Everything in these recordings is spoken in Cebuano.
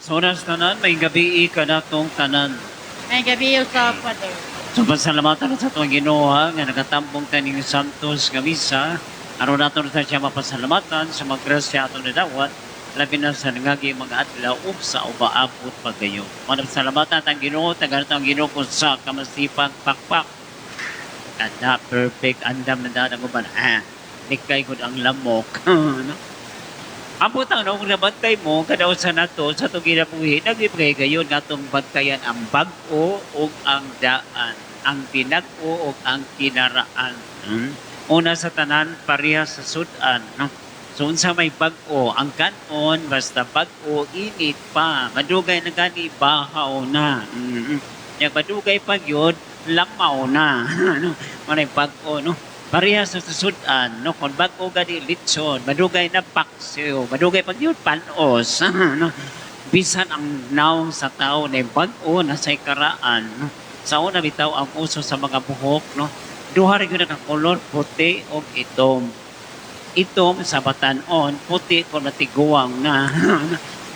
Sa oras tanan, maayong gabii kanatong tanan. Maayong gabii usab, Father. So pasalamatan sa atong Ginoo nga nakatambong ta ning Santos nga misa. Aron nato sa siya mapasalamatan sa mga grasya atong nadawat, labi na sa nangagi mga adlaw ug sa umaabot pagayo. Pasalamatan ang Ginoo, tagaan ang Ginoo kung sa kamasipag pakpak. Kada perfect andam na daan ang uban. Ah, nikay gud ang lamok, no? Ang butang, no, kung nabantay mo, kada usa nato sa atong kinabuhi, nagibigay gayon nga atong bantayan ang bag-o ug ang daan, ang tinag-o ug ang kinaraan. Una sa tanan, pareha sa sudan, no? So unsa may bag-o, ang kanon basta bag-o, init pa, madugay na gani, bahaw na. Yang madugay pa gyud, lamaw na, no? Manay bag-o, no? Parehas sa sudan, no? Kung bag-o gani, litson, madugay na, paksiw, madugay pa gyud, panos, no? Bisan ang nawong sa tao na bag-o na sa karaan, no? Sa una bitaw ang uso sa mga buhok, no? Duha ra gyud ka kolor, puti ug itom. Itom sa batan-on, puti kung natiguang na.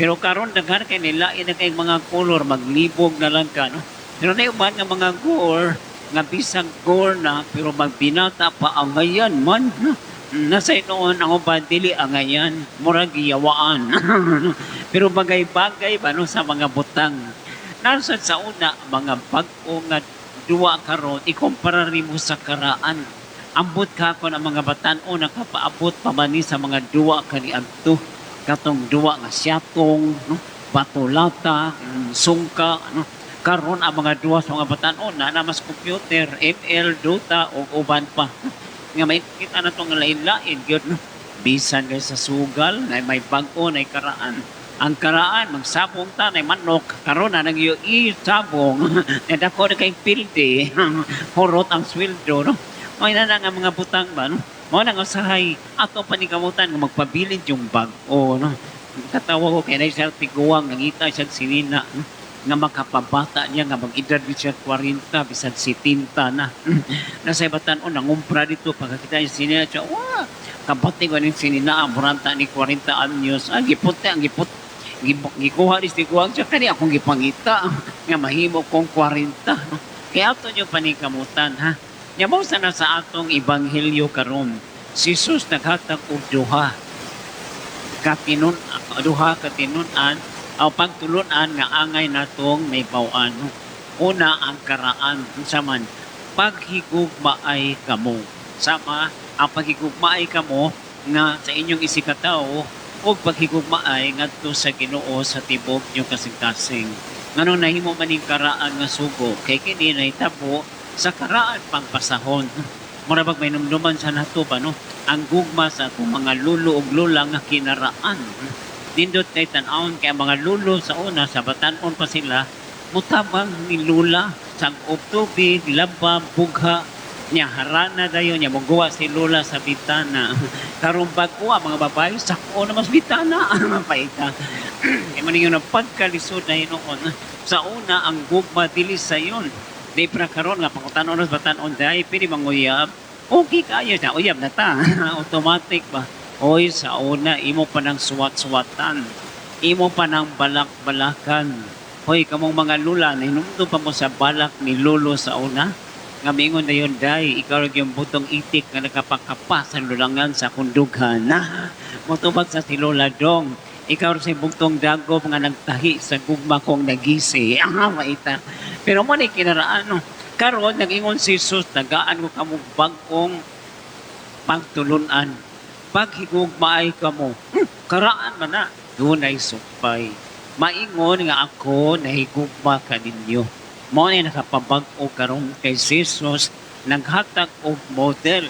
Pero karon daghan kay nila na kay mga kolor, maglibog na lang ka, no? Pero na uban nga mga gore, nga bisag gore na pero magbinata pa, angayan man, no? Nasa noon ang uban dili angayan, murag giyawaan. Pero bagay-bagay ba, no, sa mga butang. Nasa sa una mga bag-o nga duwa karon ikumpara nimo sa karaan. Ambot ka kon ang mga batan-on nakapaabot pa man ni sa mga duwa kaniadto, katong duwa nga siyatong, no, batolata, sungka, no? Karon ang mga duwa sa mga batan-on na na mas computer, ML, Dota ug uban pa. Nga may kita na tong lain-lain gyud, no? Bisan kay sa sugal na may bag-o na karaan. Ang karaan magsabong ta na manok, karon na nag sabong na dako na kay pildi, hurot ang sweldo, no? Mao na nga mga butang ba, no? Mao na nga usahay ato panikamutan nga magpabilin yung bag-o, no? Katawa ko kay na siya tiguang nangita siya sinina, no? Nga makapabata niya nga mag-edad siya 40 bisan 70 na. Nasa batan-on nangumpra dito, pagkakita niya sinina siya, wah, kabati ko ning sinina muranta ni 40 anyos. Ah, giputi ang giput gikuha ni tiguang siya kani akong gipangita nga mahimo kong 40, no? Kaya ato nyo panikamutan, ha. Nya mao sa na sa atong ebanghelyo karon. Si Jesus naghatag og duha katinun-an o pagtulunan nga angay natong mahibaw-an. Una, ang karaan. Unsa man? Paghigugmaay kamo. Sama ang paghigugmaay kamo nga sa inyong isigkatawo ug paghigugmaay ngadto sa Ginoo sa tibok nyo kasing-kasing. Nganong nahimo man ning karaan nga sugo? Kay kini nahitabo sa karaan pang pasahon. Mura bag may numduman sa nato ba, no? Ang gugma sa atong mga lulo ug lola nga kinaraan. Nindot kay tan-awon kay ang mga lulo sa una, sa batan-on pa sila, mutabang ni lula, sag-ob tubig, laba, bugha, nya harana dayon, nya moguwa si lula sa bitana. Karon bag-o ang mga babae, sako na mas bitana, paita. Kay man ingon ang pagkalisod na hinuon. Sa una ang gugma dili sayon. Di pra karon nga pangutanon sa batan-on, "Day, pwede manguyab?" Okay kayo na, uyab na ta. Automatic ba? Oy, sa una, imo pa ng suwat-suwatan. Imo pa ng balak-balakan. Hoy, kamong mga lula, nahinumdum pa mo sa balak ni lolo sa una? Nga miingon na yun, "Day, ikaw rin yung butong itik nga nakapakapa sa lulangan sa kundughan." Na, motubag sa si Lola Dong, "Ikaw rin sa bugtong dagom nga nagtahi sa gugma kong nagisi." Ah, maita. Pero mo ni kinaraan, no? Karon, nag-ingon si Jesus, "Tagaan ko kamo bag-ong pagtulunan. Paghigugmaay kamo." Karaan man na. Dunay supay. Maingon nga ako nahigugma kaninyo. Mao ni nakapabag-o karon kay si Jesus naghatag og model.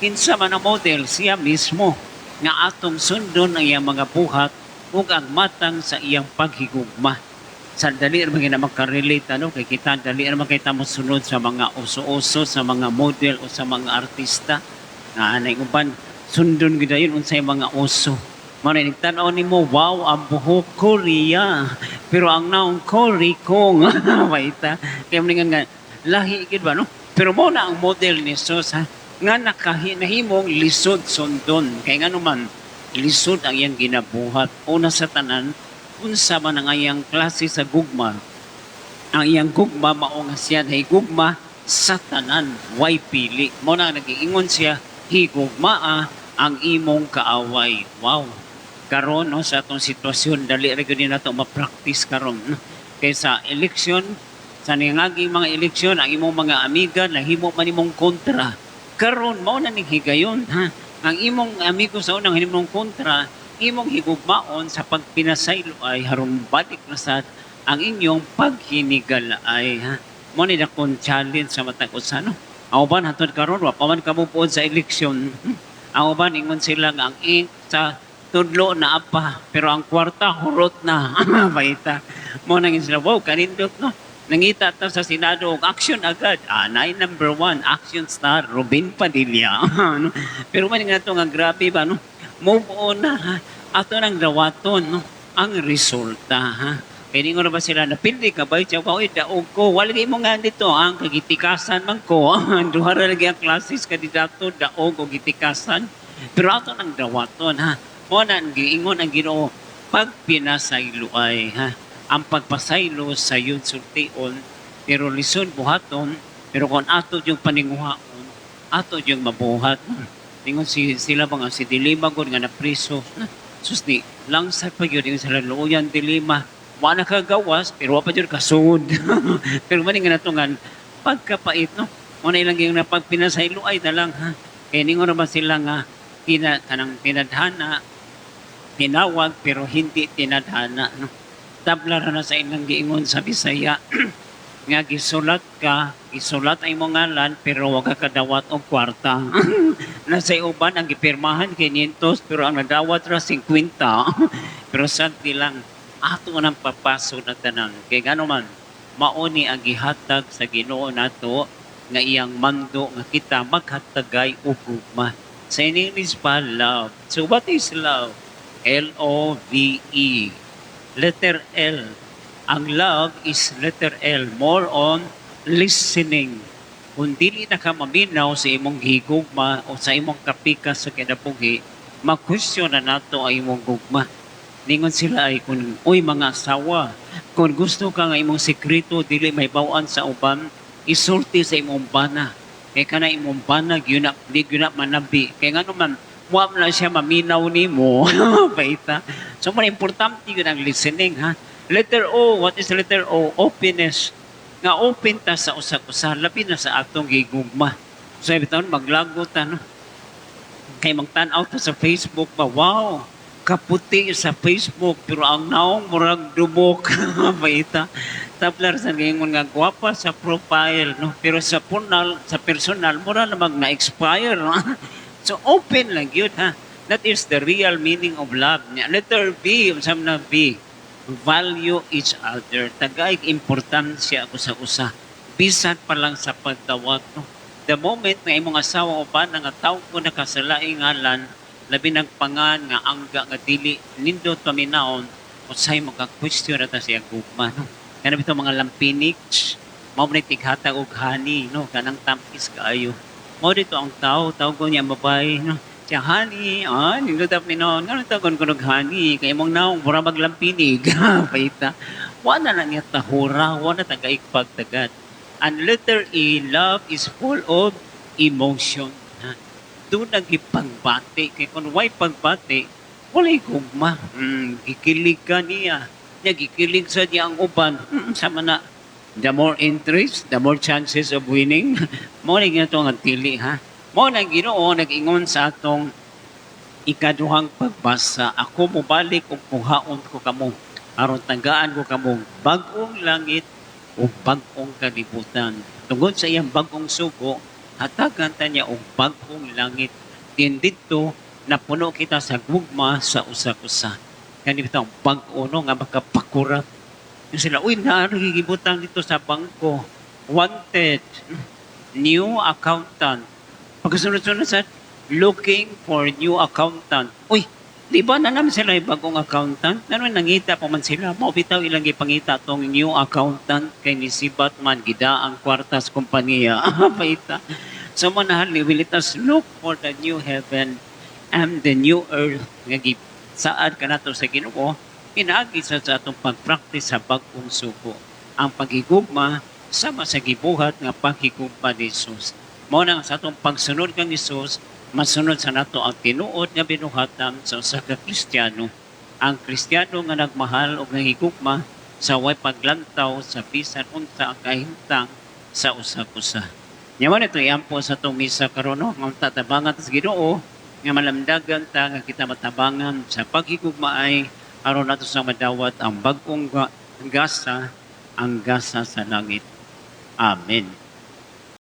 Kinsa man ang model? Siya mismo nga atong sundon ang iyang mga buhat ug ang matang sa iyang paghigugma. Sa dali ra man na makarelate, ano, kay kita dali ra man kay ta mosunod sa mga uso-uso, sa mga model o sa mga artista. Na anay uban sundon gyud dayon unsay mga uso. Mao na tan-aw nimo, wow, ang buhok Korea. Pero ang naong Kori kong waita. Kaya mo nga lahi gyud ba, no? Pero mo na ang model ni Jesus, ha, nga nakahi nahimong lisod sundon. Kay ngano man lisod ang iyang ginabuhat. Una sa tanan, Unsa man ang iyang klase sa gugma? Ang iyang gugma mao nga siya gugma sa tanan, way pili. Mao na nagiingon siya, higugmaa ang imong kaaway. Wow. Karon, no, sa atong sitwasyon, dali ra gyud nato ma-practice karon, no? Kay sa eleksyon, sa ningaging mga eleksyon, ang imong mga amiga nahimo man imong kontra. Karon mao na ning higayon, ha. Ang imong amigo sa unang imong kontra, imong higugmaon sa pagpinasaylo ay haron balik na sa ang inyong paghinigalaay, ha. Mao ni dakong challenge sa matag usa, no. Ang uban hantod karon wa pa man kamo puod sa eleksyon. Ang uban ingon sila nga ang ink sa tudlo na apa, pero ang kwarta hurot na. Baita. Mao nang sila, wow, kanindot, no. Nangita ta sa Senado og action agad. Ah, number one, action star, Robin Padilla, no? Pero man nga to nga grabe ba, no? Move on na, ha. Ato nang dawaton, no, ang resulta, ha. Kaya ningon ba sila, napildi ka ba? Siya ba, uy, daog ko. Wala mo nga dito, ang kagitikasan man ko. Duha ra lagi ang klases kandidato, daog o gitikasan. Pero ato nang dawaton, ha. Mao na ang giingon ang Ginoo, pag pinasaylo ay, ha. Ang pagpasaylo sa yun sultion, pero lisod buhaton, pero kung ato yung paninguhaon, ato yung mabuhat. Ningon si, sila ba nga si Dilima gud nga napriso. Sus ni, langsad pa yun, ingon sila, luoyan Dilima. Wa na kagawas, pero wa pa jud kasud. Pero man nga nato nga pagkapait, no. Mao na ilang yung napagpinasaylo ay na lang, ha. Kaya ningon naman sila nga kanang tinadhana, tinawag pero hindi tinadhana, no. Tabla ra na sa ilang giingon sa Bisaya nga gisulat ka, gisulat ang imong ngalan pero wa ka kadawat og kwarta. Nasa uban ang gipirmahan 500 pero ang nadawat ra 50. Pero sagdi lang ato nang papaso na tanan. Kay ngano man mauni ang gihatag sa Ginoo nato nga iyang mando nga kita maghatagay og gugma. Sa English pa, love. So what is love? Love. Letter L. Ang love is letter L. More on listening. Kung dili na ka maminaw sa imong gigugma o sa imong kapikas sa kinabuhi, ma-question na nato ang imong gugma. Ningon sila ay kung, uy mga asawa, kung gusto ka nga imong sekreto dili may bawaan sa uban, isulti sa imong bana. Kay kana imong bana, gyud na, di gyud na manabi. Kay ngano man, wa man na siya maminaw nimo. Baita. So, man importante yun ang listening, ha. Letter O, what is letter O? Openness. Nga open ta sa usag-usa, labi na sa atong gigugma. So, ibitaon, maglago ta, no? Kay magtan-aw ta sa Facebook ba, wow, kaputi sa Facebook, pero ang naong murag dubok. Baita. Tablar sa ngayon nga gwapa sa profile, no? Pero sa punal, sa personal, mura na mag na-expire, no? So, open lang yun, ha? That is the real meaning of love. Nya, letter V, unsa man na V? Value each other. Tagay importansya ako sa usa. Bisan pa lang sa pagdawat, no? The moment nga imong asawa o bana nga tawag ko nakasalaing ngalan, labi ng pangan nga angga nga dili nindot paminawon, usay maka-question na ta siya gugma, no? Kana bitaw mga lampinig, mao man tighatag og honey, no? Kanang tampis kaayo. Mao dito ang tao, tawag ko niya babae, no? Siya, honey, ah, nindot paminawon, ngano tawag ko og honey, kay imong naong mura maglampinig, paita. Wa na na niya tahura, wa na tagaig pagtagad. And letter E, love is full of emotion. Ha? Doon nagipagbati. Kaya kung why pagbati, walay gugma. Gikilig ka niya. Niya, gikilig sa niya ang uban. Sama na, the more interest, the more chances of winning. Mao na gina ang tili, ha? Mao na Ginoo nag-ingon sa atong ikaduhang pagbasa, ako mobalik ug kuhaon ko kamo aron tagaan ko kamo bag-ong langit ug bag-ong kalibutan. Tungod sa iyang bag-ong sugo, hatagan ta niya og bag-ong langit. Din didto napuno kita sa gugma sa usa-usa. Kani bitong bag-o, no, nga makapakurat. Yung sila, uy, naarigibutang dito sa bangko. Wanted, new accountant. Pagkasunod-sunod sa looking for new accountant. Uy, di ba na naman sila yung bagong accountant? Ano nangita pa man sila? Mao bitaw ilang gipangita tong new accountant kay ni si Batman gida ang kwartas kompanya. Paita. So manahal, we let us look for the new heaven and the new earth nga saad kanato sa Ginoo. Pinaagi sa atong pagpraktis sa bag-ong sugo, ang paghigugma sama sa gibuhat nga paghigugma ni Jesus. Mao na nga sa atong pagsunod kang Jesus, masunod sa nato ang tinuod nga binuhatan sa usa ka Kristiyano. Ang Kristiyano nga nagmahal og nahigugma sa way paglantaw sa bisan unsa ang kahimtang sa usa-usa. Nya man ito iampo sa atong misa karon, no, nga tatabangan sa Ginoo nga malamdagan ta nga kita matabangan sa paghigugmaay aron nato sa madawat ang bag-ong gasa, ang gasa sa langit. Amen.